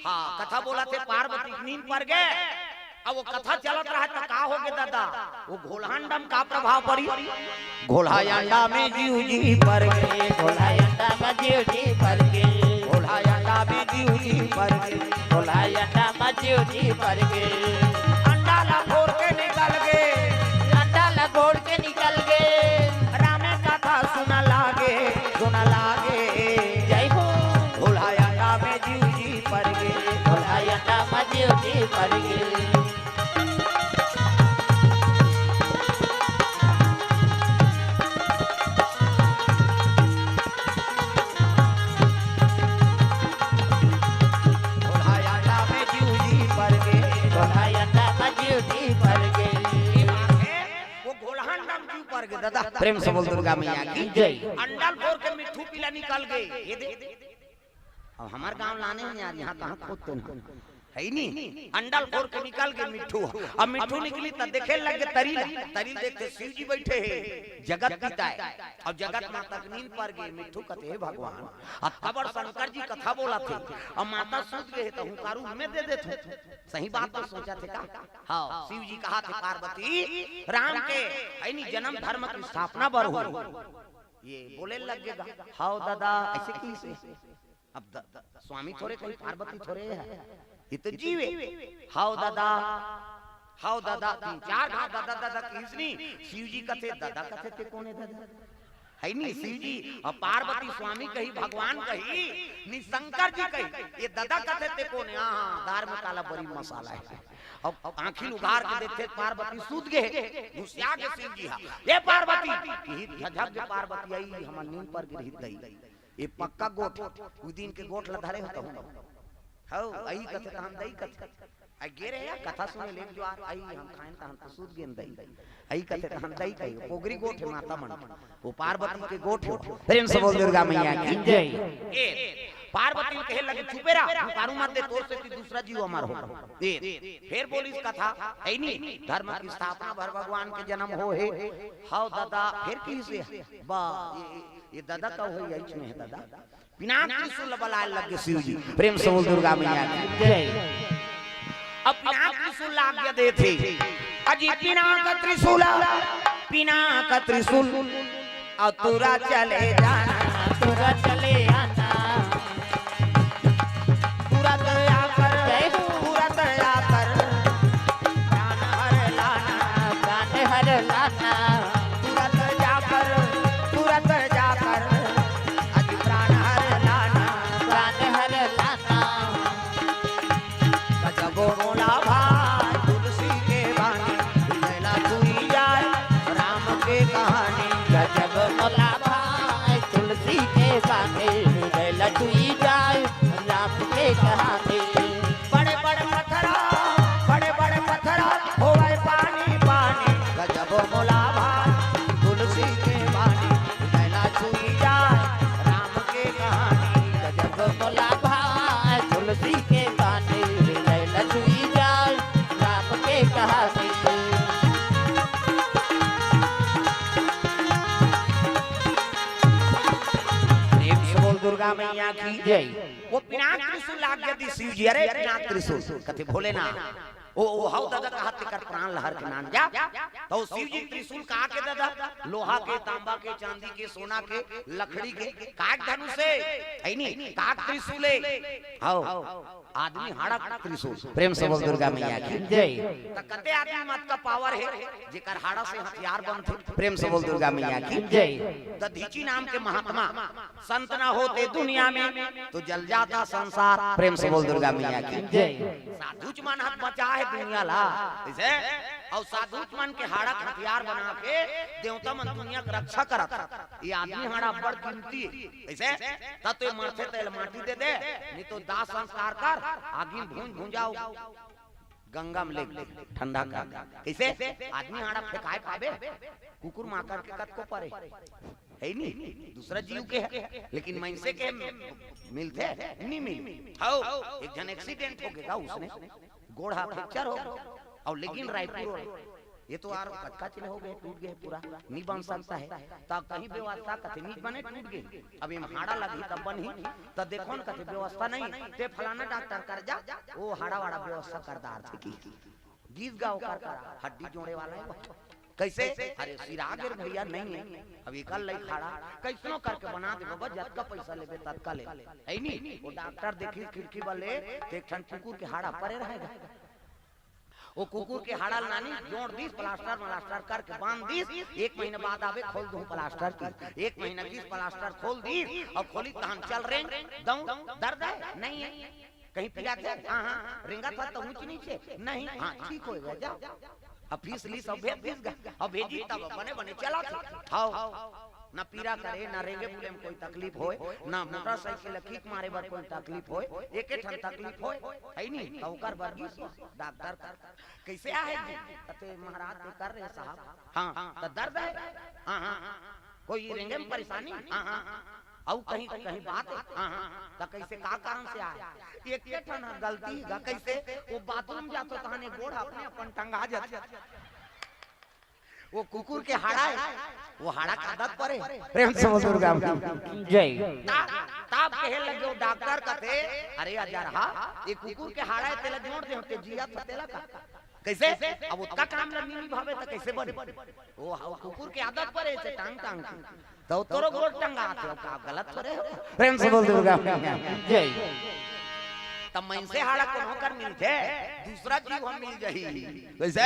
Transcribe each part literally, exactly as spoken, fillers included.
हाँ, कथा बोलथे, पार्वती के नींद पर गे। अब वो कथा चलत रहा त का हो गे दादा, वो घोलहा अंडा म का प्रभाव परी? घोलहा अंडा में जीव जी पर गे। घोलहा अंडा में जीव जी पर गे। घोलहा अंडा में जीव जी पर गे। घोलहा अंडा में जीव जी पर गे। अंडा ला फोर के निकल गे। अंडा ला फोर के निकल गे। रामे कथा सुना लागे, सुना लागे। जय हो। घोलहा अंडा में जीव जी पर गे। घोलहा अंडा में जीव जी पर गे। घोलहा अंडा में जीव जी पर गे। घोलहा अंडा में जीव जी पर गे। ये बात है, वो घोलहा अंडा में जीव पर गे दादा। प्रेम से बोल दुर्गा मैया की जय। अंडा ल फोर के मिट्ठू पीला निकल गे। ये दे, अब हमर गांव लाने हे यार, यहाँ कहाँ खोदते ना, है नी? अंडा ल फोर के निकल गे मिट्ठू। अब मिट्ठू निकली त देखे लग गे तरी ला, तरी ल देखथे शिव जी बैठे हे, जगत पिता हे। अब जगत माता के नींद पर गे, मिट्ठू कथे, "हे भगवान, अतका बड़ शंकर जी कथा बोलथे, अब माता सूत गे हे त हुंकारू हमें दे देथव।" सही बात तो सोचथे का? हाँ, शिव जी कहथे, "पार्वती, राम के, है नी, जन्म धर्म के स्थापना बर हो।" ये बोले लग गे गा, "हव दादा, अइसे कइसे?" अब द-, द-, स्वामी थोरे कही, पार्वती थोरे हे, ये तो जीव हे। "हव दादा, हव दादा।" तीन चार घांव दादा दादा किहिस नी, शिव जी कथे, "दादा कथे ते कोन हे दादा?" है नी शिव जी, अब पार्वती स्वामी कही, भगवान कही, नी शंकर जी कही, "ये दादा कथे ते कोन हे?" हाँ, हाँ, दार में काला बड़ी मसाला हे। अब आँखी ल उघार के देखथे, पार्वती सूत गे हे, घुसिया गे शिव जी हा, "ये पार्वती।" किहिस, झझक गे पार्वती, "अई, हमर नींद पर गे रिहिस दई।" ये पक्का गोठ, उ दिन के गोठ ल धरे हो कहूँ। हव, अई कथे तहन दई कथे। आ गे रहे यार, कथा सुने ले एक जुआर, "अई हम खाएन तहन तो सूत गेन दई।" अई कथे तहन दई कही, पोगरी गोठ हे माता मन। वो पार्वती के गोठ हे। प्रेम से बोल दुर्गा मैया की जय। ए, पार्वती कहे लगे, "चुपे रह, हुंकारू मत दे, तोर सेती दूसरा जीव अमर हो।" ए, फेर बोलिस कथा, है नी, धर्म की स्थापना बर भगवान के जन्म हो हे। हव दादा, फेर किहिस, "बा, ये, ये, ये दादा का होई, अइच में हे दादा।" पिनाक त्रिशूल बलाए लग गे शिव जी। प्रेम से बोल दुर्गा मैया की जय। अब पिनाक त्रिशूल ला आज्ञा देथे, "अजी पिनाक त्रिशूल, पिनाक त्रिशूल, अउ तुरा चले जाना, तुरा चले आना। तुरत आकर, जय हो। तुरत आकर, प्राण हर लाना, प्राण हर लाना। तुरत जाकर, तुरत जाकर, अजी प्राण हर लाना, प्राण हर लाना।" गजब मोला भाई तुलसी के बानी, लैला छुई जाए राम के कहानी। गजब मोला भाई तुलसी के बानी, लैला छुई जाए राम के कहानी। बड़े बड़े पत्थरा, बड़े बड़े पत्थरा होवे पानी पानी। गजब मोला भाई तुलसी के बानी, लैला छुई जाए राम के कहानी। गजब मोला भाई तुलसी के बानी, लैला छुई जाए राम के कहानी। प्रेम से बोल दुर्गा मैया की जय। वो पिनाक त्रिशूल ला आज्ञा दिस शिव जी, "अरे पिनाक त्रिशूल," कथे भोलेनाथ, "ओ, ओ, हव दादा कहा तेकर प्राण ल हर के लान जा।" त शिव जी त्रिशूल का के दादा, लोहा के, तांबा के, चांदी के, सोना के, लकड़ी के, काक धनुष हे, है नी, काक त्रिशूल हे। हव, आदमी हाड़ा त्रिशूल। प्रेम से बोल दुर्गा मैया की जय। त कते आदमी म अतका पावर हे, जेकर हाड़ा से हथियार बनथे। प्रेम से बोल दुर्गा मैया की जय। दधीचि नाम के महात्मा, "संत ना होते दुनिया में तो जल जाता संसार।" प्रेम से बोल दुर्गा मैया की जय। साधुच मन ह बचाय हे दुनिया ला, अइसे? अउ साधुच मन के हाड़ा के हथियार बना के देवता मन दुनिया के रक्षा करत हे। ये आदमी हाड़ा बड़ कीमती हे, अइसे? त तो ये मरथे त एला माटी दे दे, नहीं तो दाह संस्कार कर, आगी में भूंज भूंजाव, गंगा में ले ठंडा कर। कइसे? आदमी हाड़ा फेंकाय पाबे, कुकुर माकर के कतको परे। हे नी, दूसरा जीव के हे, लेकिन मइनसे के मिलथे, नी मिल। हव, एक झन accident हो गे गा, उसने गोड़ हा fracture हो गे, अउ लेकिन रायपुर ये तो यार कतका चिन्ह हो गए, टूट गए पूरा, नहीं बन सकता है। तो कहीं व्यवस्था कथे नहीं बने, टूट गए, अब एम हाड़ा लगही तब बनही। तो देखो न कथे व्यवस्था नहीं, ते फलाना डॉक्टर कर जा, वो हाड़ा वाड़ा व्यवस्था कर डारथे कि गीत गाओ कर कर हड्डी जोड़े वाला है वो। कैसे? अरे सिरा गे रे भैया, नहीं है, अब एकर लई हाड़ा कैसनो करके बना दे बाबा, जतका पैसा लेबे ततका ले, है नी? वो डॉक्टर देखी खिड़की वाले, तो एक ठन कुकुर के हाड़ा परे रहेगा। वो कुकुर के हाड़ा ल नानी जोड़ दीस, प्लास्टर मलास्टर करके बांध दीस। एक महीना बाद आबे, खोल दूं प्लास्टर की। एक महीना किस प्लास्टर खोल दीस और खोली तहन चल रेंग दऊं, दर्द है? नहीं है। कहीं पिराथे? हाँ, हाँ। रेंगत हा तो ऊंच नीचे? नहीं। हाँ, ठीक हो गया, जाओ। अब फीस लीस, अब भेज दीस गा। अब भेजी तब बने बने चला थे। हाओ। ना पीरा करे, ना रेंगे बुले में कोई तकलीफ होय, ना मोटरसाइकिल ल किक मारे बर कोई तकलीफ होय, एके ठन तकलीफ होय, है नी? तो ओकर बर गिस डॉक्टर कर। कैसे आहे जी? कथे महाराज के कर रहे साहब। हाँ, तो दर्द है? हाँ, हाँ। कोई रेंगे में परेशानी? हाँ, हाँ। अउ कहीं, कहीं बात है? हाँ, हाँ। तो कैसे, का कारण से आए? एके ठन गलती गा, कैसे? वो बाथरूम जातो तहने गोड़ अपने अपन टंगा जाथे। वो कुकुर के हाड़ा है, वो हाड़ा का आदत परे। प्रेम से बोल दुर्गा मैया की जय। ताप, ताप कहे लगे वो डॉक्टर कथे, अरे अजरहा, ये कुकुर के हाड़ा है, तेला जोड़ दे, ते जिया तो तेला का? कैसे? अब ओतका काम ला नी निभावे तो कैसे बने? वो, वो कुकुर के आदत परे से टांग टांग के। तो तोरो गोड़ टंगा आथे, अब का गलत थोड़े हो? प्रेम से बोल दुर्गा मैया की जय। तब मनसे हाड़ा कोनो कर मिलथे, दूसरा जीव हम मिल जाही। कैसे?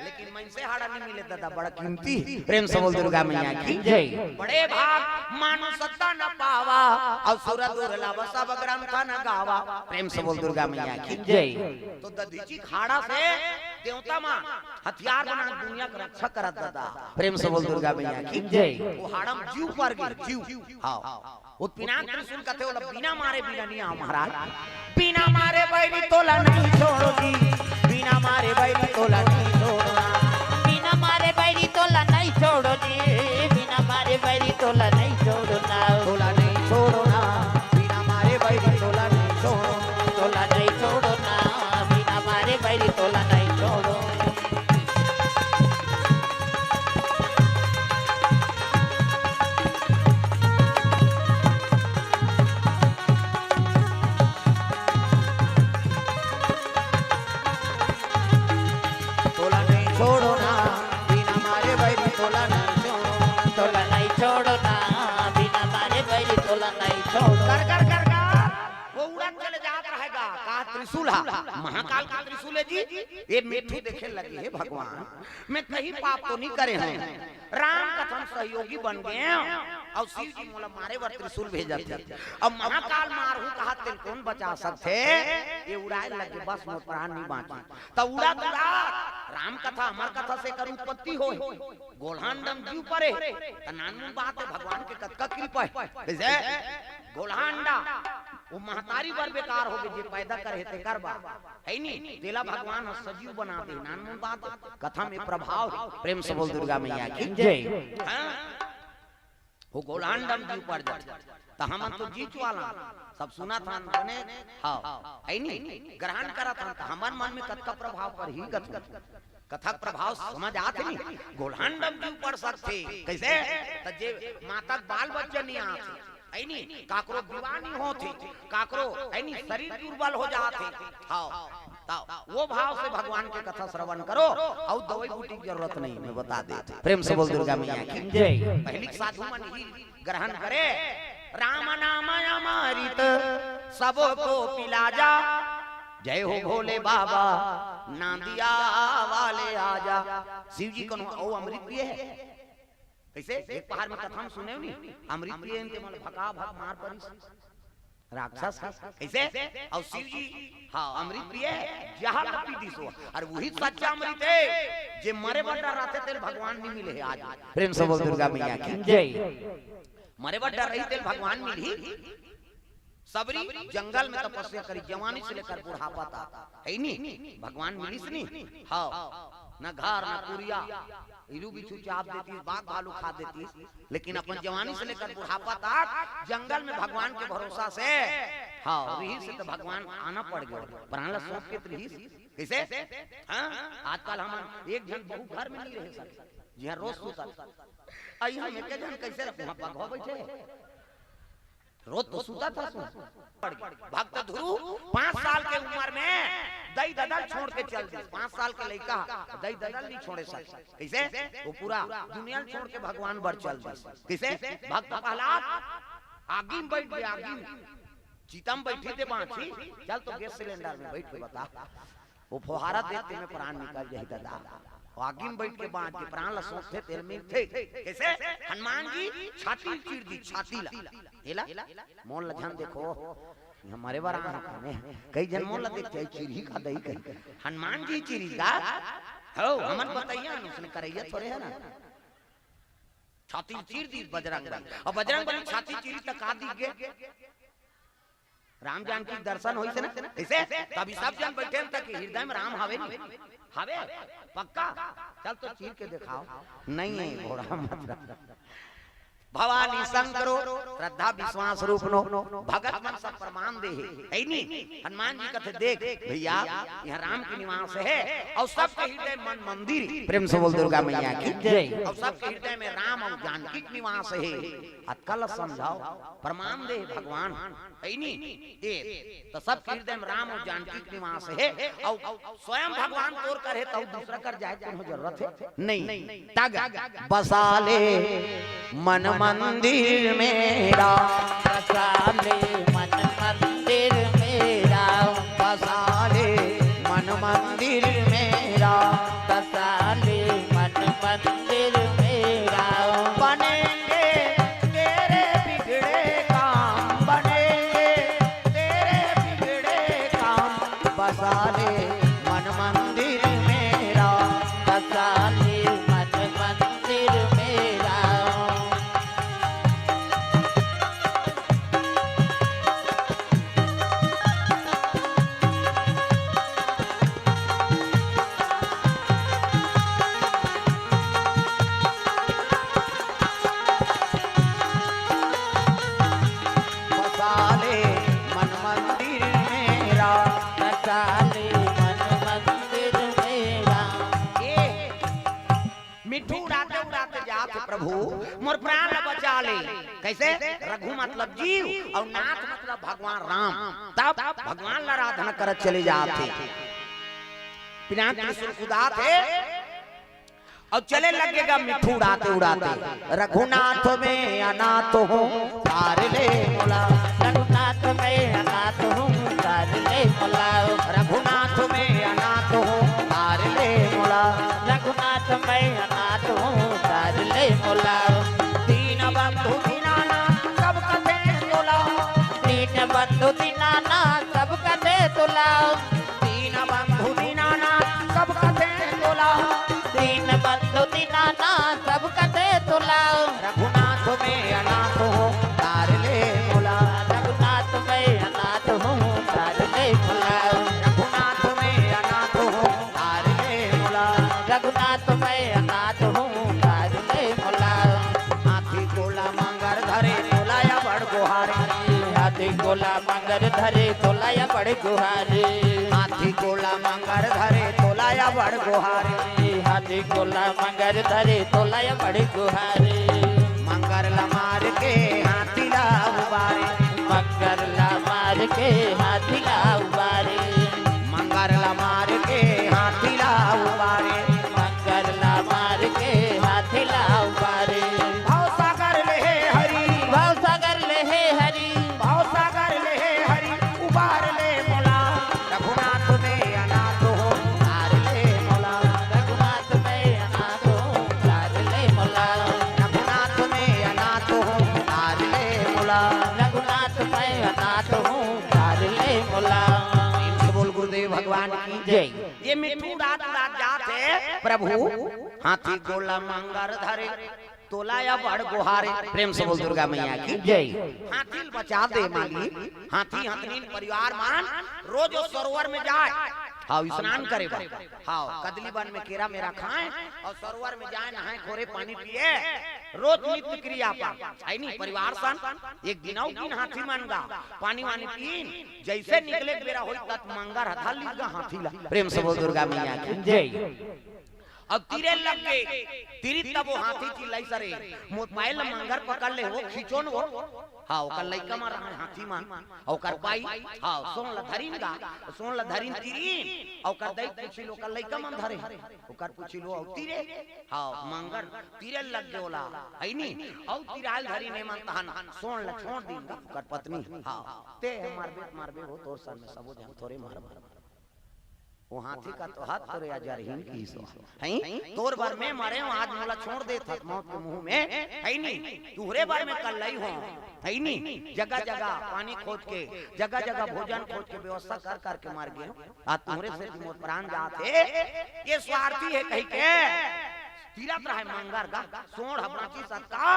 लेकिन मनसे हाड़ा नहीं मिले दादा, बड़ा कीमती। प्रेम से बोल दुर्गा मैया की जय। बड़े भाग मानुष तन पावा, अउ सुर दुर्लभ सब ग्रंथ न गावा। प्रेम से बोल दुर्गा मैया की जय। तो दधीचि के हाड़ा से देवता मन हथियार बना दुनिया के रक्षा करत दादा। प्रेम से बोल दुर्गा मैया की जय। वो हाड़ा म जीव पर गे, जीव। हाँ। वो पिनाक त्रिशूल कथे, ओला बिना मारे बिना नहीं आओ महाराज। बिना मारे बैरी तोला नहीं छोड़ो जी, बिना मारे बैरी तोला नहीं छोड़ो ना। बिना मारे बैरी तोला नहीं छोड़ो जी, बिना मारे बैरी तोला नहीं छोड़ो ना। तोला नहीं छोड़ो ना, बिना मारे बैरी तोला नहीं छोड़ो। तोला नहीं छोड़ो ना, बिना मारे बैरी तोला नहीं छोड़ो। तोला नहीं छोड़ो ना, बिना मारे बैरी तोला नहीं छोड़ो। तोला नहीं छोड़ो ना, बिना मारे बैरी तोला नहीं छोड़ो। कर, कर, कर, कर। वो उड़त चले जात रहेगा। का त्रिशूल हा? महाकाल का त्रिशूल है जी। ये मिट्ठू देखे लगे, हे भगवान, मैं कहीं पाप तो नहीं करे हूँ? राम कथा म सहयोगी बन गए हूँ, अउ शिव जी मोला मारे बर त्रिशूल भेजत हे। अब महाकाल मारहूँ कहा, तेल कौन बचा सकथे? ये उड़ाए लगे, बस मोर प्राण नहीं बाँची। त उड़त उड़त राम कथा, अमर कथा से कर उत्पत्ति होय। गोल्हांडम जीव परे, त नानमुन बात है, भगवान के कतका कृपा है। जैसे गोल्हांडा, वो महतारी बर बेकार हो गए, जे पैदा करे हे तेकर बर, है नी? तेला भगवान ह सजीव बना दे, नानमुन बात है। कथा में प्रभाव है। प्रेम से बोल दुर्गा मैया की जय। हाँ? वो गोल्हांडम जीव पर जाथे, त हमन तो जीच वाला, सब सुनत हन बने, हाँ, है नी? ग्रहण करत हन, त हमर मन में कतका प्रभाव परही कथू। कथा के प्रभाव समझ आत हे नी? गोल्हांडम जीव पर सकथे। कैसे? त जे माता के बाल बच्चा नहीं आत हे, है नी? काकरो विवाह नहीं होत हे, काकरो, है नी, शरीर दुर्बल हो जात हे। हाँ, त वो भाव से भगवान के कथा श्रवण करो, अउ दवाई बूटी के जरूरत नहीं, मैं बता देत हूँ। प्रेम से बोल दुर्गा मैया की जय। पहली साधु मन ही ग्रहण करे। राम नाम अमृत सबको पिला जा, जय हो भोले बाबा नांदिया वाले आजा। शिव जी कोनो अउ अमृत पिए हे? कैसे? एक पहाड़ में कथा में सुने हो नी, अमृत पिए इनके मन भका भक मार परिस। राक्षस हे। कैसे? अउ शिव जी, हाँ, अमृत पिए हे, जहाँ का पी दिस हो। अउ वही सच्चा अमृत हे, जे मरे बर डर रहिथे, तेला भगवान नहीं मिले हे आज। प्रेम से बोल दुर्गा मैया की जय। मरे बर डर रही, तेला भगवान मिलही। सबरी जंगल में तपस्या करी, जवानी से लेकर बुढ़ापा तक, है नी? भगवान मिलिस नी? हाँ। न घर, न कुरिया, इरू बिच्छू चाप देतिस, बाघ भालू खा देतिस, लेकिन अपन जवानी से लेकर बुढ़ापा तक जंगल में भगवान के भरोसा से, हाँ, रिहिस त भगवान आना पड़ गे, प्राण ला सौंप के त रिहिस। कइसे? हाँ, आजकल हमन एक झन बहू घर में नइ रह सके, जिहां रोज सुतत। अई हम एके झन कइसे रखहूं? बघवा बइठे हे। रोज तो सुतत हस। भक्त ध्रुव पाँच साल के उमर में दई ददा ल छोड़ के चल दिस। पाँच साल के लइका, दई ददा ल नइ छोड़े सके। कइसे? वो पूरा दुनिया ल छोड़ के भगवान बर चल दिस। कइसे? भक्त प्रहलाद आगी में बइठ गे, आगी में। चिता में बइठही ते बांचही, चल तो गैस सिलेंडर में बइठ के बता। वो फोहारा देते में प्राण निकल जाही ददा। वो आगी में बइठ के बांच गे, प्राण ला सौंपथे तेल मिलथे। कइसे? हनुमान जी छाती ल चीर दिस, छाती ला। एला, मोन ला झन देखो, हमरे बर आए हे काने। कई झन मोन ला देखथे, चीरही का दई कही। हनुमान जी चीरिस गा। हो, हमन बतइया हन, उसने करइया थोरे हन ना। छाती ल चीर दिस बजरंग बली। अउ बजरंग बली छाती चीरिस त का दिख गे? राम जानकी दर्शन होइस ना? कइसे? तभी सब झन बइठे हन त कि हृदय में राम हवे नी? हवे? पक्का? चल तो चीर के देखाव। नइ हे, घोड़ा मत रख। भवानी शंकरो, श्रद्धा विश्वास रूप नो, भगत मन सब प्रमाण दे हे, हे नी? हनुमान जी कथे, देख भइया, इहां राम के निवास हे, अउ सबके हृदय मन मंदिर। प्रेम से बोल दुर्गा मैया की जय। अउ सबके हृदय में राम अउ जानकी के निवास हे। अतका ल समझाव, प्रमाण दे हे भगवान, हे नी? ए, त सबके हृदय में राम अउ जानकी के निवास हे, अउ स्वयं भगवान तोर कर हे, तहू दूसरा कर जाए के कोनो जरूरत हे? नइ। तग बसा ले मन मंदिर में राम। बसा ले मन मंदिर में राम। बसा ले मन मंदिर में राम। बसा ले मन मंदिर में राम। बनेंगे तेरे बिगड़े काम, बनेंगे तेरे बिगड़े काम। बसा ले मन मंदिर में राम। बसा ले मन मंदिर में राम। बसा ले मन मंदिर में राम। बसा ले मन मंदिर में राम। ए, मिट्ठू उड़ाते उड़ाते जात हे, प्रभु मोर प्राण ल बचा ले। कइसे? रघु मतलब जीव अउ नाथ मतलब भगवान राम। तब भगवान ल आराधना करत चले जात हे। पिनाक त्रिशूल कुदात हे अउ चले लगे गा मिट्ठू उड़ाते उड़ाते। रघुनाथ मैं अनाथ हूँ, तार ले मोला। रघुनाथ मैं अनाथ हूँ, तार ले मोला। रघुनाथ मैं अनाथ हूँ, तार ले मोला। रघुनाथ मैं अनाथ हूँ, तार ले मोला। दीन बंधु दीनानाथ सब कथे तोला। दीन बंधु दीनानाथ सब कथे तोला। दीन बंधु दीनानाथ सब कथे तोला। दीन बंधु दीनानाथ सब कथे तोला। रघुनाथ मैं अनाथ हूँ, तार ले मोला। रघुनाथ मैं अनाथ हूँ, तार ले मोला। रघुनाथ मैं अनाथ हूँ, तार ले मोला। रघुनाथ मैं अनाथ हूँ, तार ले मोला। हाथी कोला मांगर धरे तोला या बड़ गोहारे। हाथी कोला मांगर धरे तोला या बड़ गोहारे। हाथी कोला मांगर धरे तोला या बड़ गोहारे। हाथी कोला मांगर धरे तोला या बड़ गोहारे। मांगर ला मार के हाथी ला उबारे। मांगर ला मार के हाथी ला उबारे। मांगर ला मार के हाथी ला उबारे। मांगर ला मार के हाथी ला उबारे। भवसागर ले हे हरि। भवसागर ले हे हरि। भवसागर ले हे हरि, उबार ले मोला। रघुनाथ मैं अनाथ हूँ, तार ले मोला। रघुनाथ मैं अनाथ हूँ, तार ले मोला। रघुनाथ मैं अनाथ हूँ, तार ले मोला। रघुनाथ मैं अनाथ हूँ, तार ले मोला। प्रेम से बोल गुरुदेव भगवान की जय। ये मिट्ठू उड़ात उड़ात जात हे प्रभु, हाथी कोला मांगर धरे, तोला या बड़ गोहारे। प्रेम से बोल दुर्गा मैया की जय। हाथी ल बचा दे मालिक। हाथी हथनीन परिवार मन रोज ओ सरोवर में जाए, हाँ, स्नान करे बर। हाँ, कदली बन में केरा मेरा खाए अउ सरोवर में जाए, नहाए, खोरे, पानी पिए, रोज नित्य क्रिया अपन, है नी, परिवार सन। एक दिन अउ दिन हाथी मन गा, पानी वानी पीन, जइसे निकले के बेरा होई, तत मंगर ह धर लीस गा हाथी ला। प्रेम से बोल दुर्गा मैया की। जय। अब तीरे लग गे, तीरी तब वो हाथी चिल्लाइस, अरे, मोर बाई ल मंगर पकड़ ले हो, खींचो न वो। हाँ, ओकर लइका मन रहय हाथी मन, अउ ओकर बाई, हाँ, सोंड़ ल धरिन गा, सोंड़ ल धरिन तीरिन, अउ ओकर दई पूछिस, ओकर लइका मन धरे, ओकर पूछिस, अउ तीरे, हाँ, मंगर तीरे लग गे ओला, है नी, अउ तीराय ल धरिन एमन तहन, सोंड़ ल छोंड़ दिन गा, ओकर पत्नी, हाँ, ते ह मरबे, मरबे हो, तोर सन में सबो झन थोरे मरबे। वो हाथी का तो हाथ तोरे आ जा रही की सो। हैं? तोर बर मैं मरे हूँ, आज मोला छोंड़ दे थस मौत के मुंह में, है नी? तुहरे बर मैं कल्लई हूँ, है नी? जगह जगह पानी खोज के, जगह जगह भोजन खोज के व्यवस्था कर करके मर गे हूँ। आज तुहरे से मोर प्राण जात हे, ये स्वार्थी हे कहि के तीरत रहय मंगर गा, सोंड़ ह बाँचिस अतका,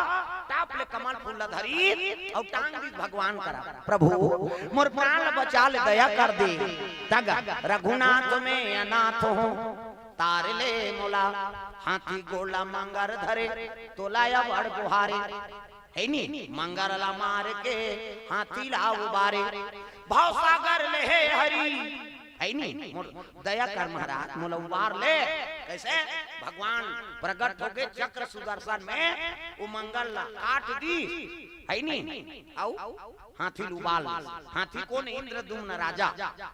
टाप ले कमल फूल ल धरिस, अउ टांग दिस भगवान करा, प्रभु, मोर प्राण ल बचा ले, दया कर दे। तग रघुनाथ मैं अनाथ हूँ, तार ले मोला, हाथी गोड़ ल मंगर धरे, तोला अबड़ गोहारे। है नी, मंगर ल मार के, हाथी ल उबारे, भवसागर ले हे हरि, है नी, मोर दया कर महाराज, मोला उबार ले। कइसे? भगवान प्रगट होके चक्र सुदर्शन में वो मंगर ला काट दिस, है नी? अउ हाथी ल उबार ले। हाथी कोन? इंद्रद्युम्न राजा।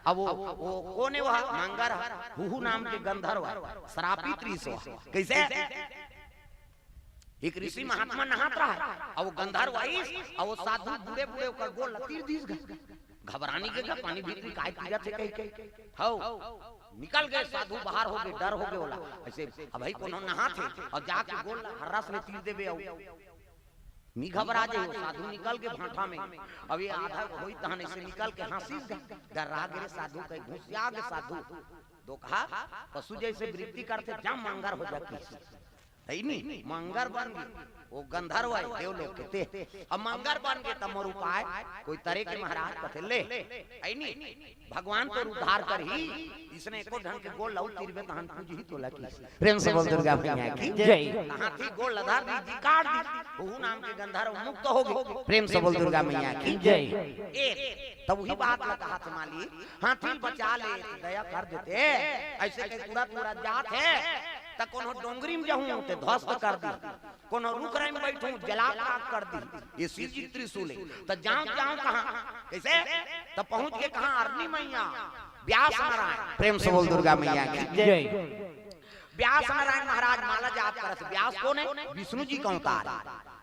अब वो, वो कोन हे? वो मंगर हुहू नाम के गंधर्व हे, श्रापित रिस हे। कइसे? एक ऋषि महात्मा नहात रहय, अउ वो गंधर्व आइस, अउ वो साधु बूड़े बूड़े ओकर गोड़ ल तीर दिस गा। घबरा नी गे गा, पानी भीतरी काय तीरत हे कहि के। हव, निकल गे साधु, बाहर हो गे, डर हो गे ओला। अइसे अबही कोनो नहात हे अउ जाके गोड़ ल हर्रस ले तीर देबे अउ नी घबरा जाही। वो साधु निकल गे भांठा में, अब ये आधा होई तहन अइसे निकल के हाँसिस गा, डर्रा गे रे साधु, कहि घुसिया गे साधु। दोकहा पशु जइसे वृत्ति करथे, जा मंगर हो जा कहिस। है नी, मंगर बन गे, वो गंधर्व हे, देवलोक के ते। अब मंगर बन गे, त मोर उपाय कोई तरे के महाराज कथे ले, है नी, भगवान तोर उद्धार करही, इसने एको झन के गोड़ ल अउ तीरबे तहन पूजही तोला कहिस। प्रेम से बोल दुर्गा मैया की जय। हाथी गोड़ ल धर दिस, काट दिस, हुहू नाम के गंधर्व मुक्त हो गे। प्रेम से बोल दुर्गा मैया की जय। ए, तब वही बात ल कहाथे मालिक, हाथी ल बचा ले, दया कर देते, अइसे कहि तुरत तुरत जात हे, त कोनो डोंगरी में जाहूं ते ध्वस्त कर दिस, कोनो रुख राई में बइठहूं जला के राख कर दिस, ये शिव जी त्रिशूल हे, त जांव, जांव कहाँ? कइसे? त पहुंच गे कहाँ? अरनी मइया, व्यास नारायण। प्रेम से बोल दुर्गा मैया की जय। व्यास नारायण महाराज माला जाप करत हे। व्यास कोन हे? विष्णु जी के अवतार।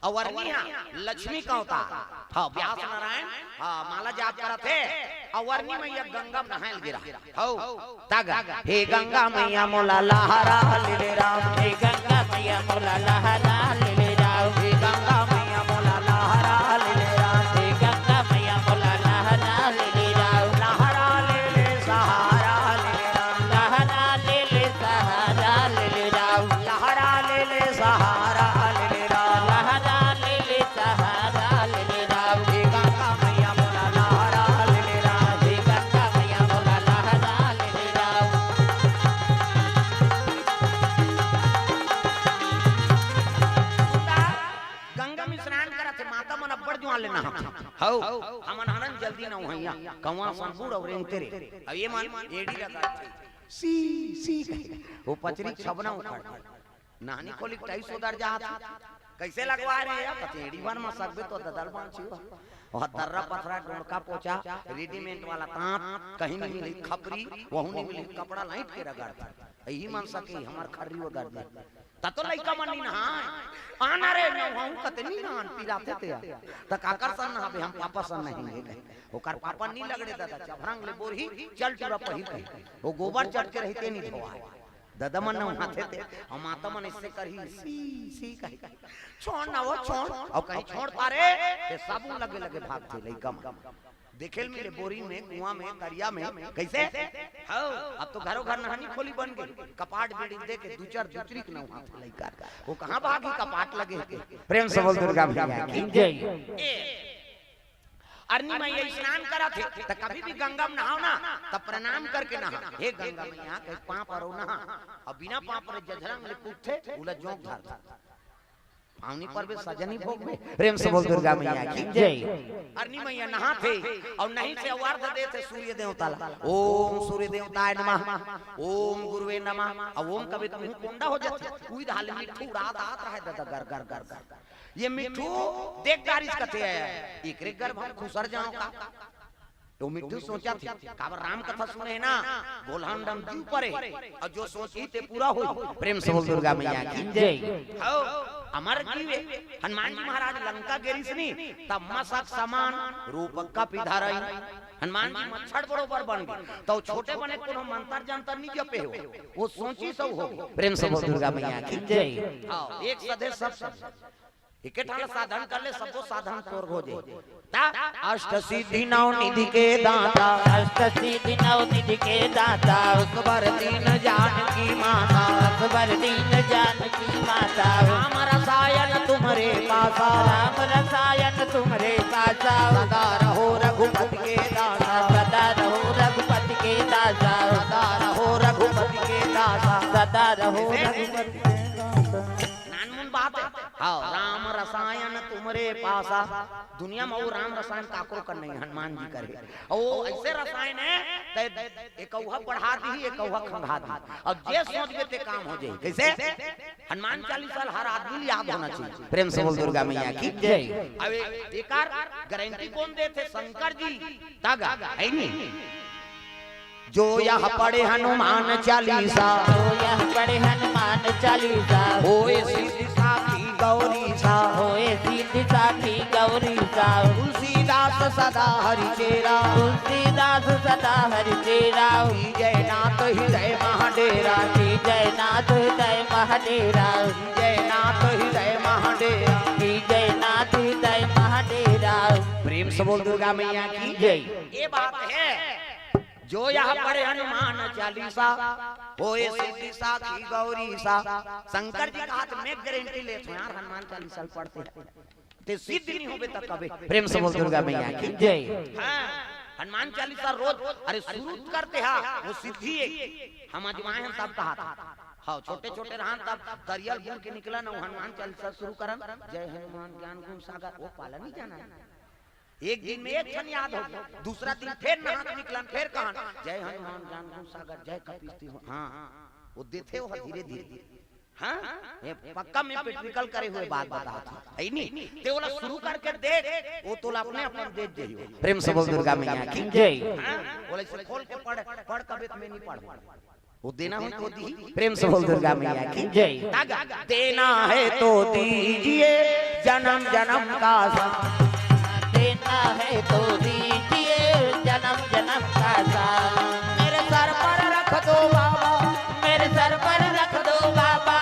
अउ अरनी ह लक्ष्मी के अवतार। हव, व्यास नारायण, हाँ, माला जाप करत हे। अउ अरनी मइया गंगा म नहाय ल गे रहय। हव, तग, हे गंगा मइया मोला लहरा ले ले राम। हे गंगा मइया मोला लहरा ले ले राम। हे गंगा मइया मोला लहरा ले ले राम। हे गंगा मइया मोला लहरा ले ले राम। लहरा ले ले सहारा ले ले राम। लहरा ले ले सहारा ले ले राम। लहरा ले ले सहारा ले ले राम। लहरा ले ले सहारा ले ले राम। हे गंगा मइया मोला लहरा ले ले राम। हे गंगा मइया मोला लहरा ले ले राम। गंगा में स्नान करत हे, माता मन अब्बड़ जुआर ले नहात हे। हव, हमन हरन जल्दी नहउहइया, कंवरा सन बूड़ अउ रेंगते रे। अब ये मन एड़ी लगाथे, सी, सी कहे। वो पचरी छबना उखड़ गे। नहानी खोली के टाइस ओदर जात हे। कइसे लगवाय रे? कथे एड़ी भर म सकबे तो ददा ल बाँचही। वो दर्रा पथरा, डोंड़का पोचा, रेडीमेड वाला तांत, कहीं नी मिलही खपरी, वहू नी मिलही कपड़ा, लाइट के रगड़थे। इही मन सके, हमर खर्री ओदर दे। त तो लइका मन नी नहाय। आना रे, नहउहूं कथे नी नहान, पिराथे ते आ। त काकर सन नहाबे, हम पापा सन नहाएंगे कहे। ओकर पापा नी लगड़े ददा, चभरंग ले बोरही, चल टूरा पहिर के। वो गोबर चट के रहिते नी धोवाय। ददा मन नहउहाथे ते, अउ माता मन अइसे करही, सी, सी कहे। छोंड़ ना वो, छोंड़। अउ कहीं छोंड़ पारे, ते साबुन लगे लगे भागथे लइका मन। देखे ल मिले बोरी में, कुआं में, तरिया में, कइसे? हव, अब तो घरो घर नहानी खोली बन गे। कपाट बेड़ी दे के दुचर दुचरी के नहउहाथे लइका। वो कहाँ भागही, कपाट लगे हे। प्रेम से बोल दुर्गा मैया की जय। ए, अरनी मैया स्नान करत हे, त कभी भी गंगा में नहाव ना, त प्रणाम करके नहा, "हे गंगा मैया, के पाँव परो नहा।" अउ बिना पाँव परे जझरंग ले कूदथे, उला जोंक धरथे। पाँव नी परबे, सजा नी भोगबे। प्रेम से बोल दुर्गा मैया की जय। अरनी मैया नहाथे अउ नहीं से अर्घ देथे सूर्य देवता ला। "ओम सूर्य देवताय नमः, ओम गुरुवे नमः।" अउ ओम कबे त मुंह कोंडा हो जाथे। उही दे हाल मिट्ठू उड़ात आत रहे ददा, गर, गर, गर, गर। ये मिट्ठू देख डारिस कथे, "एकरे गर्भ म खुसर जांव का?" तो मिट्ठू सोचथे, काबर राम कथा सुने हे ना, गोलहन डम जीव परे, अउ जो सोचही ते पूरा होही। प्रेम से बोल दुर्गा मैया की जय। हव, अमर जीव हे। हनुमान जी महाराज लंका गे रिहिस नी, तब मसक समान रूप कपि धरई। हनुमान जी मच्छर बरोबर बन गे, त छोटे बने कोनो मंतर जंतर नी जपे हो, ओ सोचिस अउ हो। प्रेम से बोल दुर्गा मैया की जय। हव, एक सधे सब सधे। एके ठन साधन कर ले, सबो साधन तोर हो जाही। ता अष्ट सिद्धि नौ निधि के दाता, अष्ट सिद्धि नौ निधि के दाता, असबर दीन जानकी माता, असबर दीन जानकी माता। राम रसायन तुम्हरे पासा, राम रसायन तुम्हरे पासा, सदा रहो रघुपति के दासा, सदा रहो रघुपति के दासा, सदा रहो रघुपति के दासा, सदा रहो रघुपति के दासा। नानमुन बात हे। हव, राम रसायन तुम्हरे पासा। दुनिया म अउ राम रसायन काकरो कर नहीं, हनुमान जी कर हे। अउ ओ अइसे रसायन हे, ते एकउहा बढ़ा दिही, एकउहा खंगा दिही। अउ जे सोचबे ते काम हो जाही। कइसे? हनुमान चालीसा ल हर आदमी ल याद होना चाहिए। प्रेम से बोल दुर्गा मैया की जय। अब ए-, एकर गारंटी कोन देथे? शंकर जी। तागा, हे नी? जो यह पढ़े हनुमान चालीसा, जो यह पढ़े हनुमान चालीसा, होए सिद्धि साखी गौरीसा, होए सिद्धि साखी गौरीसा। तुलसीदास सदा हरि चेरा, तुलसीदास सदा हरि चेरा। कीजे नाथ हृदय महा डेरा, कीजे नाथ हृदय महा डेरा, कीजे नाथ हृदय महा डेरा, कीजे नाथ हृदय महा डेरा। प्रेम से बोल दुर्गा मैया की जय। ये बात हे। जो यह पढ़े हनुमान चालीसा, होए सिद्धि साखी गौरीसा। शंकर जी कहत, मैं गारंटी लेत हंव यार, हनुमान चालीसा ल पढ़ते हे ते सिद्ध नी होबे त कबे। प्रेम से बोल दुर्गा मैया की जय। हाँ, हनुमान चालीसा रोज, अरे, शुरू करते हा, ओ सिद्धि हे। हम अजमाए हन तब कहत हन। हाँ, छोटे-छोटे रहन तब दरिया ल बूर के निकलन अउ हनुमान चालीसा शुरू करन, जय हनुमान ज्ञान गुण सागर, ओ पाला नी जाना हे। एक दिन में एक ठन याद हो गे, दूसरा दिन फेर नहा के निकलन, फेर कहन, "जय हनुमान ज्ञान गुण सागर, जय कपीस तिहुन।" हाँ, ओ देथे ओ धीरे-धीरे। हाँ, ये पक्का मैं practical करे हुए बात बतात हंव, हे नी? ते ओला शुरू करके देख, ओ तोला अपने अपन देत जाही। प्रेम से बोल दुर्गा मैया की जय। हाँ, ओला अइसे खोल के पढ़, पढ़ कबे त मैं नी पढ़ंव। ओ देना होही तो दिही। प्रेम से बोल दुर्गा मैया की जय। तागा, देना है तो दीजिए जन्म जन्म का साथ। देना है तो दीजिए जन्म जन्म का साथ। मेरे सर पर रख दो बाबा, मेरे सर पर रख दो बाबा,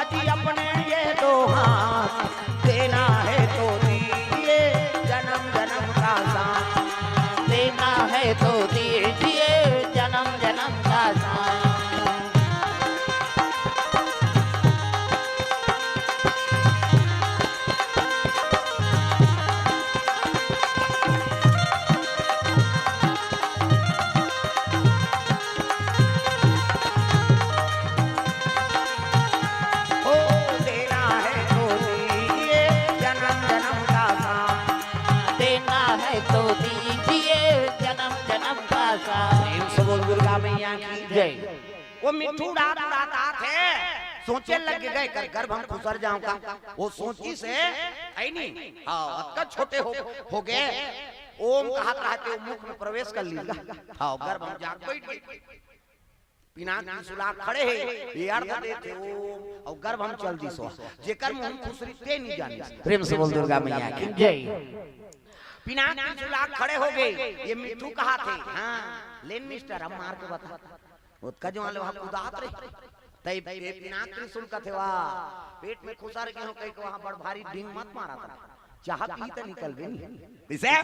अजी अपने ये दो हाथ। देना है तो दीजिए जन्म जन्म का साथ। देना है तो दीजिए जन्म जन्म का साथ। ओ देना है तो दीजिए जन्म जन्म का साथ। देना है तो दीजिए जन्म जन्म का साथ। प्रेम से बोल दुर्गा मैया की जय। ओ मिट्ठू उड़ात उड़ात आत हे, सोचे लग गे, एकर गर्भ म खुसर जांव का। ओ सोचिस हे, हे नी? हाँ, अतका छोटे हो, हो गे। ओम कहत रहते ओ मुख में प्रवेश कर लीस गा। हाँ, गर्भ म जाके बइठ गे। पिनाक त्रिशूल खड़े हे, ये अर्घ देथे ओम, अउ गर्भ म चल दिस ओ। जेकर मुंह म खुसरी ते नी जानिस। प्रेम से बोल दुर्गा मैया की जय। पिनाक त्रिशूल खड़े हो गे, ये मिट्ठू कहत हे, हाँ, लेन मिस्टर, अब मार के बता। ओतका जो वाले वहाँ कुदात रहे, तई ए पिनाक त्रिशूल कथे वा, पेट में खुसर गे हों कहिके वहाँ बड़ भारी डींग मत मारा था। चाह पी त निकलबे नी। कइसे?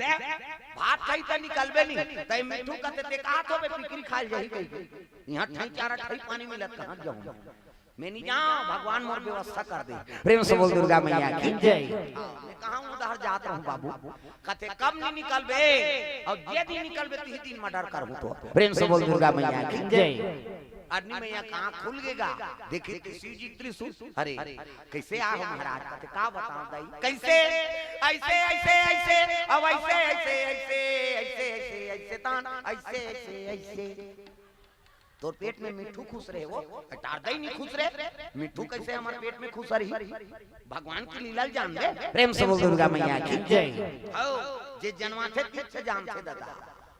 भात खाई त निकलबे नी। तई मिट्ठू कथे, ते कहत होबे पिकरी खाय ल जाही कहिके। इहाँ ठई चारा ठई पानी मिलत, कहाँ जाहूँ? मैं नहीं जाऊं, भगवान मोर व्यवस्था कर दे। प्रेम से बोल दुर्गा मैया की जय। हाँ, मैं कहाँ उधर जात रहूं बाबू? कथे कब नहीं निकलबे, और जे दिन निकलबे तिही दिन मर्डर करहूं तो। प्रेम से बोल दुर्गा मैया की जय। अरनी मैया कहाँ खुल गेगा? देखे तो शिव जी त्रिशूल। अरे, कैसे आ हो महाराज? कथे का बताओ दाई? कैसे? ऐसे, ऐसे, ऐसे, अब ऐसे, ऐसे, ऐसे, ऐसे, ऐसे, ऐसे, तान, ऐसे, ऐसे, ऐसे। तोर पेट में मिट्ठू खुश रहे वो, टारदई नहीं खुश रहे। मिट्ठू कैसे हमारे पेट में खुश रही? भगवान की लीला ल जान दे। प्रेम से बोल दुर्गा मैया की जय। हो, जे जनमाथे तीर से जानथे दादा,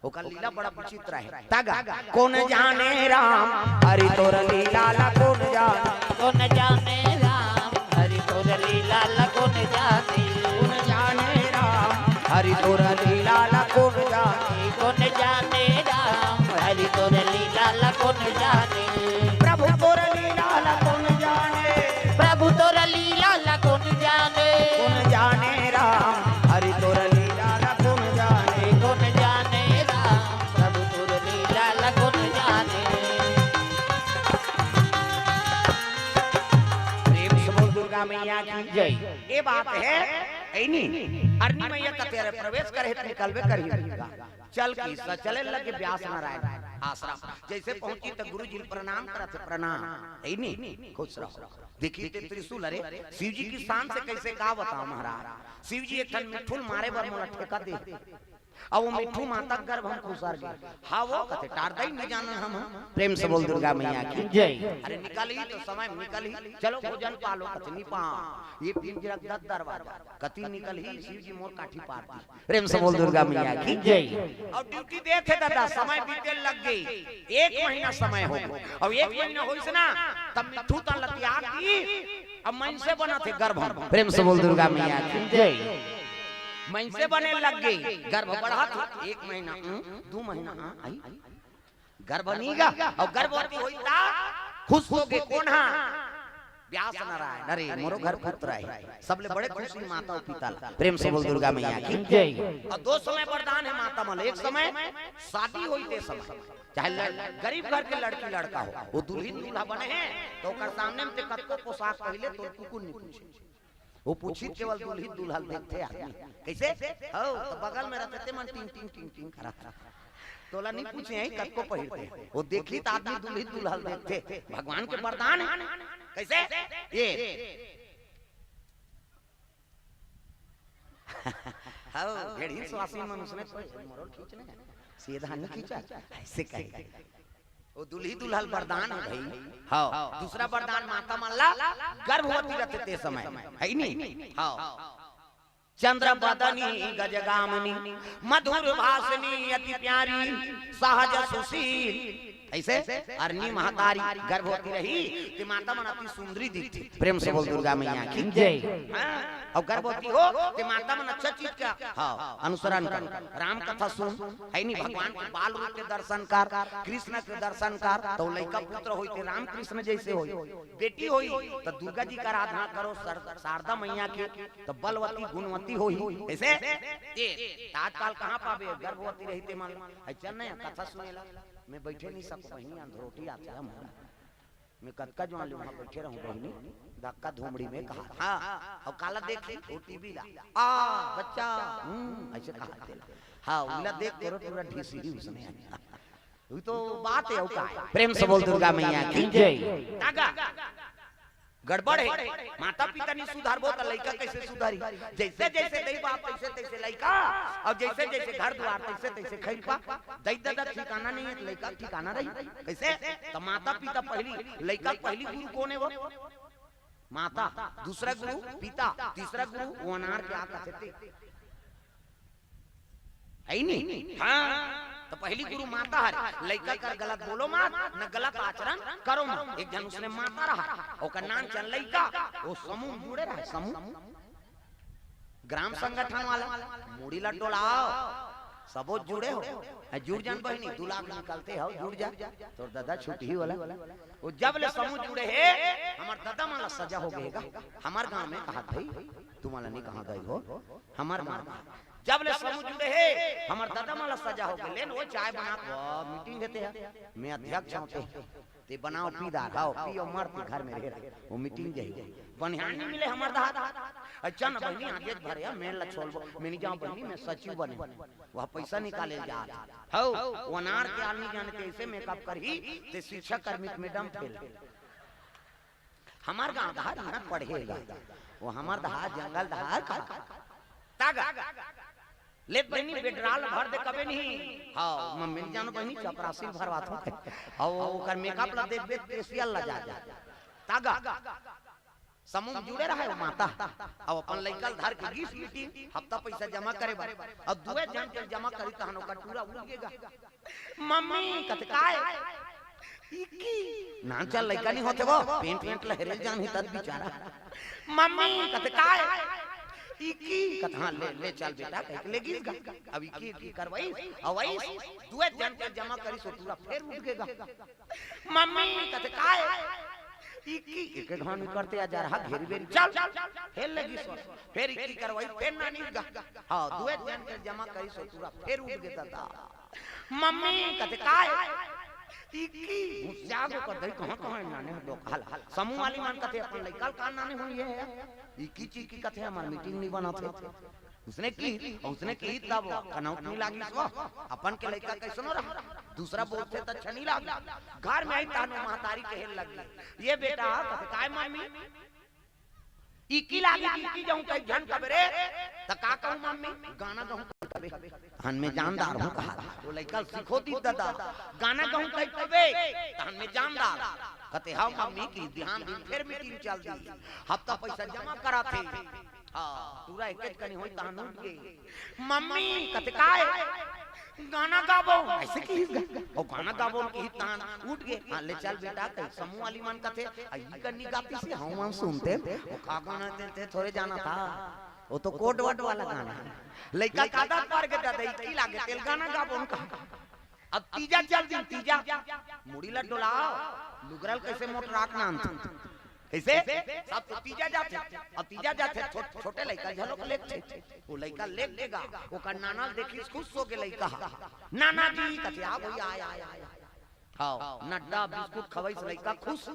ओकर लीला बड़ा विचित्र है। तागा, कौन जाने राम, हरि तोर लीला ला कौन जाने। कौन जाने राम, हरि तोर लीला ला कौन जाने। कौन जाने राम, हरि तोर लीला ला कौन जाने। कौन जाने राम, हरि तोर लीला ला कौन जाने। प्रभु तोर लीला ला कौन जाने। प्रभु तोर लीला ला कौन जाने। कौन जाने राम, हरि तोर लीला ला कौन जाने। कौन जाने राम, प्रभु तोर लीला ला कौन जाने। प्रेम से बोल दुर्गा मैया की जय। ये बात है, ऐ नी? अरनी मैया कथे रहे, प्रवेश करे त निकलबे करही। चल की स-, चले लगे व्यास नारायण आश्रम। जैसे पहुंची त गुरु जी ल प्रणाम करत हे, प्रणाम। ऐ नी? खुश रहो। देखी ते त्रिशूल, अरे शिव जी की शान से कैसे, का बताओ महाराज? शिव जी एक ठन मिट्ठू ल मारे बर मोला ठेका दे। अब वो मिट्ठू माता गर्भ हम खुसर गे। हाँ वो कथे टारदई नहीं जाना हम। प्रेम से बोल दुर्गा मैया की जय। अरे निकलही तो समय में निकलही, चलो भोजन पालो, कथे नहीं पाओ। ये पिंजरा दस दरवाजा, कति निकलही शिव जी मोर काठी पार दी। प्रेम से बोल दुर्गा मैया की जय। और ड्यूटी देथे दादा, समय बीते लग गई, एक महीना समय हो गया। और एक महीना होइस ना, तब मिट्ठू तन ल त्याग दी। अब मनसे बनत हे गर्भ। प्रेम से बोल दुर्गा मैया की जय। मनसे बने लग गई, गर्भ बढ़त हे, एक महीना, हम्म, दू महीना, हाँ, आई। गर्भ नी गा, और गर्भवती होई ता खुश होगे। कौन हा? व्यास नारायण। अरे मोरो घर पुत्र आए, सबले बड़े खुशी माता अउ पिता ला। प्रेम से बोल दुर्गा मैया की जय। और दो समय वरदान हे माता मन, एक समय शादी होई ते समय, चाहे ल-, गरीब घर के लड़की लड़का हो, वो दुल्हिन दूल्हा बने हे तो ओकर सामने में ते कतको पोशाक पहिले तो कुकुर नहीं पूछे। वो पूछी केवल दुल्हिन दूल्हा ल देखथे आदमी। कैसे? हो, तो बगल में रहते ते मन टिंग टिंग टिंग टिंग करत। तोला नहीं पूछे, यही कतको पहिरते। वो देखी त आदमी दुल्हिन दूल्हा ल देखथे। भगवान के वरदान हे। कैसे? ये। हो, भेड़िन स्वासी मन उसने कोई मोरो ल खींचने। सीधा नहीं खींचा, ऐसे कहे। वो दुल्ही दुल्हा ल वरदान हे भाई। हाँ, दूसरा वरदान माता मन ला गर्भवती रहते ते समय, है नी? हाँ। चंद्र बदनी गजगामिनी, मधुर भाषिणी अति प्यारी, सहज सुशील। ऐसे अरनी महतारी गर्भवती रही, ते माता मन अति सुंदरी दिखती। प्रेम से बोल दुर्गा मैया की जय। हाँ, और गर्भवती हो, ते माता मन अच्छा चीज का, हाँ, अनुसरण कर। राम कथा सुन, है नी, भगवान के बाल रूप के दर्शन कर, कृष्ण के दर्शन कर, तो लइका पुत्र होई ते राम कृष्ण जैसे होई। बेटी होई तो दुर्गा जी का आराधना करो, सर-, शारदा मैया के, तो बलवती गुणवती होई। ऐसे ये आजकल कहाँ पाबे, गर्भवती रही ते मन। है चल ना कथा सुनेला, मैं बैठे नहीं सकूं, बहिनी अंधरोटी आथे हमारा। मैं कतका जुवान ले वहां बैठे रहूं बहिनी, धक्का धूमड़ी में कहा। हाँ, और काला देख ली, वो टीवी ला। आ, बच्चा, हम्म, ऐसे कहा तेला। हाँ, उला देख करो पूरा ढीसी ही उसने। वही तो बात है, और का है? प्रेम से बोल दुर्गा मैया की जय। तागा। गड़बड़ हे, माता पिता नहीं सुधारबो त लइका कैसे सुधारी? जैसे जैसे दई बाप तैसे तैसे लइका, और जैसे जैसे घर द्वार तैसे तैसे खैरपा। दई ददा ठिकाना नहीं है, लइका ठिकाना रही कैसे? त माता पिता पहली, लइका पहली गुरु कौन हे वो? माता, दूसरा गुरु पिता, तीसरा गुरु वो अनार के आका थे। है नी? हाँ, तो पहली गुरु माता हरे, लइका कर गलत बोलो मत, न गलत आचरण करो मत। एक झन उसने माता रहा, ओकर नान चल लइका, वो समूह जुड़े रहे, समूह। ग्राम संगठन वाला, मुड़ी ला डोलाओ, सबो जुड़े हो। ए, जुड़ जान बहिनी, दू लाख निकलते हो, जुड़ जा। तोर दादा छुट्टी वाला। वो जब ले समूह जुड़े हे, हमर दादा मन ला सजा हो गए गा। हमर गांव में कहा भाई, तुम्हारा नहीं कहा गई हो, हमर गांव में। जब ले समूह जुड़े हे, हमर दादा मन ला सजा हो गए। लेन वो चाय बना, वो मीटिंग देते हैं, मैं अध्यक्ष होते हैं। ते बनाव पीदार, हव, पी अउ मर, ते घर में रहे रहे। वो मीटिंग जाही। बनिहार नहीं मिले हमर दहार। अच्छा न बहिनी, आगे भर या, मैं ला छोड़बो। मैं नहीं जाऊँ बहिनी, मैं सचिव बने। वह पैसा निकाले जा। हव, वो अनार के आदमी जाने कैसे मेकअप करही, ते शिक्षा कर्मी के मैडम फेल। हमर गाँव दहार ना पढ़ेगा। वो हमर दहार, जंगल दहार का। तागा। ले बहिनी, पेट्रोल भर दे कबे नहीं। हव, मम्मी नहीं जानो बहिनी, चपरासी भरवात हूँ। हव, ओकर मेकअप ला देखबे, फेशियल ला जा जा। तागा। समूह में जुड़े रहे वो माता। अब अपन लइका ल धर के गिस मीटिंग, हफ्ता पैसा जमा करे बर। अब दुए झन के जमा करी तहन ओकर टूरा उड़ गेगा। मम्मी कथे काय? इकी। नान चल लइका नहीं होथे वो, पेंट वेंट लहरे जान ही तद बिचारा। मम्मी कथे काय? इकी। कथे हाँ, ले, ले चल बेटा, कह के ले गिस गा। अब इकी, इकी करवाई, अउ वही दुए झन के जमा करी सो टूरा फेर उठ गेगा। मम्मी कथे काय? इकी। एक घानी करते आ जा रहा घेरी बेरी, चल, फेर ले गिस। फेर इकी करवाई, फेर नानी गा। हाँ, दुए झन के जमा करी सो टूरा फेर उठ गे दादा। मम्मी कथे काय? इकी। घुसिया गो कर दई, कहाँ कहाँ नाने हो डोकाल। समूह वाली मन कथे अपन लइका ल का नाने होही ये। इकी चीकी कथे हमर मीटिंग नहीं बनत हे। उसने की, उसने की तब कनौत नहीं लागिस वो। अपन के लइका कैसनो रहा, दूसरा बोलथे त अच्छा नहीं लागे। घर में आई तहन महतारी कहे लगी, ये बेटा, कथे काय मम्मी? इकी लागी, इकी जाऊं कई झन कबे रे, त का कहूं मम्मी? गाना गाऊं कबे। तहन में जानदार हूँ कहा। वो लइका ल सिखो दी दादा, गाना गाऊं कई कबे, तहन में जानदार। कथे हाँ मम्मी की ध्यान दिन फेर मीटिंग चल दी। हफ्ता पैसा जमा करा थे। हाँ, टूरा एकेच कनी होई तहन उठ गे। मम्मी कथे काय? गाना गाबो। ऐसे किहिस गा। अउ गाना गाबो किहिस तहन उठ गे। हाँ, ले चल बेटा, कही समूह वाली मन कथे, "आ, ई कनी गाती से हम मन सुनते।" वो का गाना ते, ते थोड़े जाना था। वो तो कोड वर्ड वाला गाना है। लइका का आदत पर गे दादा, इकी लागे तेल गाना गाबो उनका। अब तीजा चल दिन, तीजा। मुड़ी ला डोलाओ, लुगरा ल कैसे मोटराक नानथे। कैसे? सब तो तीजा जाथे। अब तीजा जाथे, छो-, छोटे लइका झलोक लेथे। वो लइका लेग देगा, ओकर नाना ल देखिस, खुश हो गे लइका। नाना जी, कथे, "आ भैया, आय, आय, आय, आय।" हाँ, नड्डा बिस्कुट खवइस लइका खुश,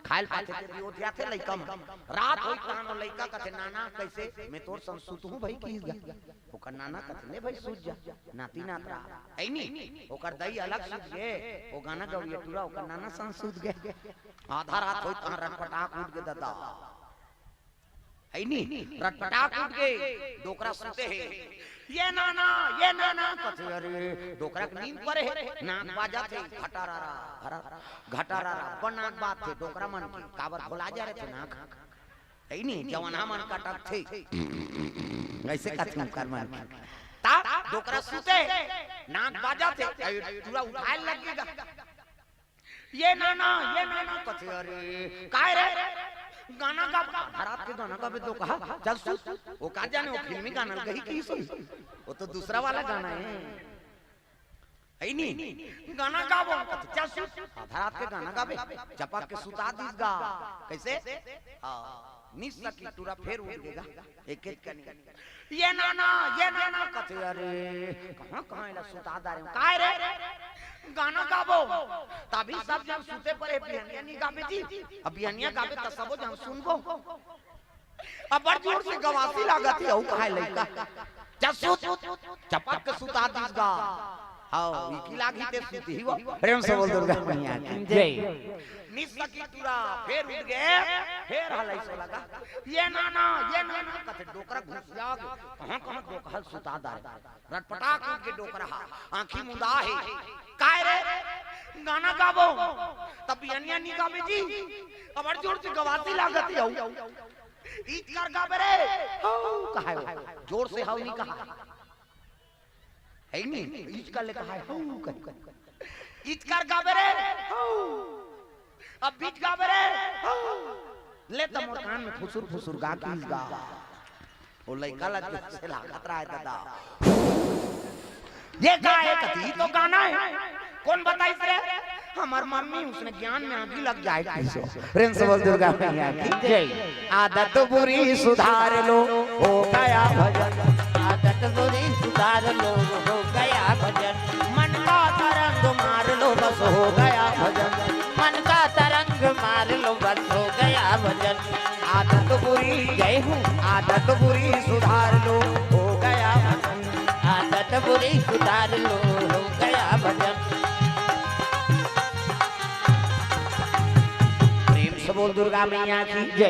खायल पाथे ते भी ओधियाथे लइका मन। रात होई तहन वो लइका कथे, "नाना, कैसे? मैं तोर संग सुतहूँ भाई," किहिस गा। ओकर नाना कथे, "ले भाई, सूत जा, नाती नात रहा।" है नी? ओकर दई अलग सूत गे, वो गाना गवइया टूरा, ओकर नाना संग सूत गे। आधा रात होई, तहाँ रटपटाक उठ गे ददा। है नी? रटपटाक उठ गे, डोकरा सूते हे। "ये नाना, ये नाना," कथे, अरे, डोकरा के नींद परे हे, नाक बाजत हे, घटारारा, घरा-, घटारारा, बड़ नाक बाजथे, डोकरा मन के, काबर भोला जा रहे थे नाक। है नी, जवन हमन कटक थे। ऐसे कथे ओकर मन। ता डोकरा सुते, नाक बाजथे, ए, टूरा उठाए लगेगा। "ये नाना, ये नाना," कथे, अरे, "काय रे?" "गाना गा।" आधा रात के गाना गाबे तो कहा, "चल सुत।" वो का जाने, वो फिल्मी गाना गही की सुन। वो तो दूसरा वाला गाना है। है नी? गाना गाबो, कथे, "चल सुत।" आधा रात के गाना गाबे, चपक के सुता दीस गा। कैसे? हाँ, निस सकी टूरा फेर उठ गेगा। एक एक कनी, "ये नाना, ये नाना," कथे, अरे, कहाँ, कहाँ एला सुता डारे हूँ? "काय रे?" "गाना गाबो।" तभी सब जन सुते परे, बिहनिया नी गाबे जी। अब बिहनिया गाबे त सबो जन सुनबो। अब बड़ जोर से गवासी लागत हे, अउ कहाय लइका। "जा सुत।" चपक के सुता दीस गा। हाँ, इकी लागी ते सुत ही वो। प्रेम से बोल दुर्गा मैया की। जय। निस सकी टूरा, फेर उठ गे, फेर हलई सो लगा। "ये नाना, ये नाना," कथे डोकरा घुसिया गे। कहाँ, कहाँ डोकरा सुता डारे। रटपटाक उठ के डोकरा हा, आँखी मुंदा हे। "काय रे? गाना गाबो?" "तब बिहनिया नी गाबे जी, अब बड़ जोर से गवासी लागत हे अउ।" "ईच कर गाबे रे, हौ," कहाय वो। जोर से हौ नी कहा। है नी? ईच कर ले कहाय, हौ कह। "ईच कर गाबे रे, हौ।" "अब बीच गाबे रे, हौ।" ले त मोर कान में फुसुर फुसुर गा किहिस गा। वो लइका ला जोर से लागत रहा हे दादा। "ये का हे?" कथे, "ई तो गाना हे।" "कोन बताइस रे?" "हमर मम्मी, उसने ज्ञान में आगी लग जाए।" प्रेम से बोल दुर्गा मैया की। जय। आदत बुरी सुधार लो, हो गया भजन। आदत बुरी सुधार लो, हो गया भजन। मन का तरंग मार लो, बस हो गया भजन। मन का हो गया वजन। आदत बुरी, जय हो। आदत बुरी सुधार लो, हो गया वजन। आदत बुरी सुधार लो, हो गया वजन। प्रेम से बोल दुर्गा मैया की जय।